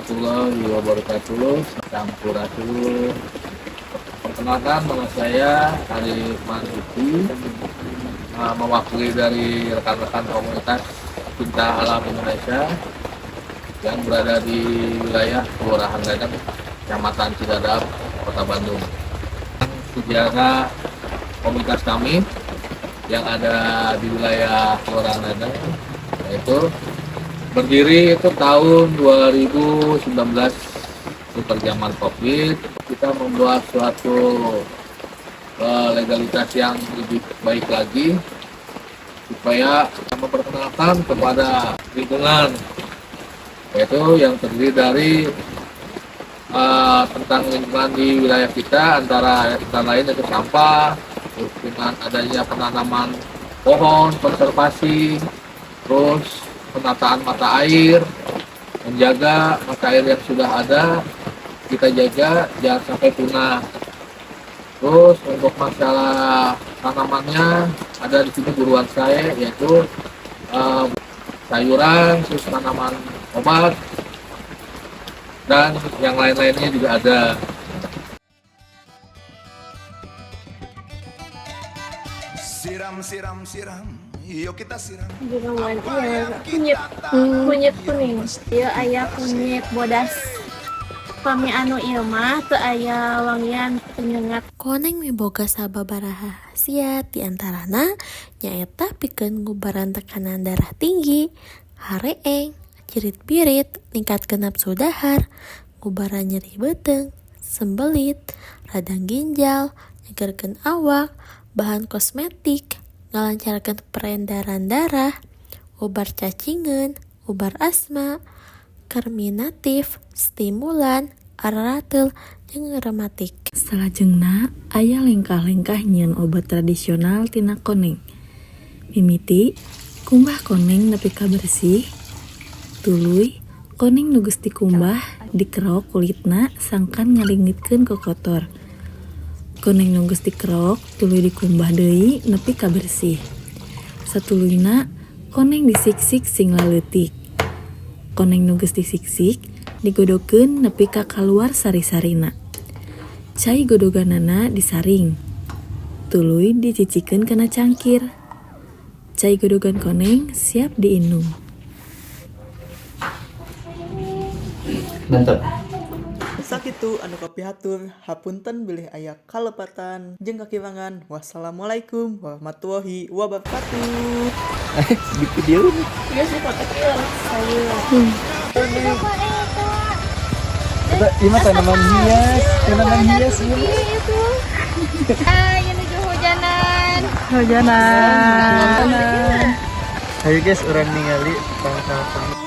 Warahmatullahi wabarakatuh. Sampurasun. Perkenalkan, nama saya Arif Manduki, mewakili dari rekan-rekan komunitas Cinta Alam Indonesia yang berada di wilayah Kelurahan Ledeng, Kecamatan Cidadap, Kota Bandung. Sejarah komunitas kami yang ada di wilayah Kelurahan Ledeng yaitu berdiri itu tahun 2019 di zaman Covid. Kita membuat suatu legalitas yang lebih baik lagi supaya memperkenalkan kepada lingkungan, yaitu yang terdiri dari tentang lingkungan di wilayah kita, antara antara lain itu sampah, terus dengan adanya penanaman pohon, konservasi, terus penataan mata air, menjaga mata air yang sudah ada, kita jaga jangan sampai punah. Terus untuk masalah tanamannya ada di sini buruan saya, yaitu sayuran, terus tanaman obat, dan yang lain-lainnya juga ada. Siram, siram, siram, yuk kita siram. Jeroan, iya, kunyit, kunyit kuning. Ieu aya kunyit bodas. Pami anu ieu mah teu aya wangian penyengat. Koneng miboga sababaraha khasiat, diantarana nyaeta pikeun ngubaran tekanan darah tinggi, hareeng, cirit-birit, ningkatkeun nafsu dahar, ngubaran nyeri beuteung, sembelit, radang ginjal, nyegerkeun awak, bahan kosmetik, ngalancarkeun peredaran darah, ubar cacingeun, ubar asma, karminatif, stimulan, ararateul, jeung rematik. Salajengna aya lengkah-lengkah nyieun obat tradisional tina koneng. Mimiti kumbah koneng nepi ka bersih, tuluy koneng nu geus dikumbah dikerok kulitna sangkan ngaleungitkeun kokotor. Koneng nu geus dikerok tuluy dikumbah deui nepi ka bersih. Satuluyna koneng disiksik sing laleutik. Koneng nu geus disiksik digodogeun nepi ka kaluar sari-sarina. Cai godoganana disaring, tuluy dicicikeun kana cangkir. Cai godogan koneng siap diinum. Mantap. Sakitu anu kapihatur, hapunten bilih aya kalepatan jeung kakirangan. Wassalamualaikum warahmatullahi wabarakatuh. Di video. Iya sih, kotak sayur. Eta ieu mah tanaman hias, tanaman hias ieu mah. Itu. Ah, yang nuju hujanan. Hujanan. Ayo guys, urang ningali tangkal.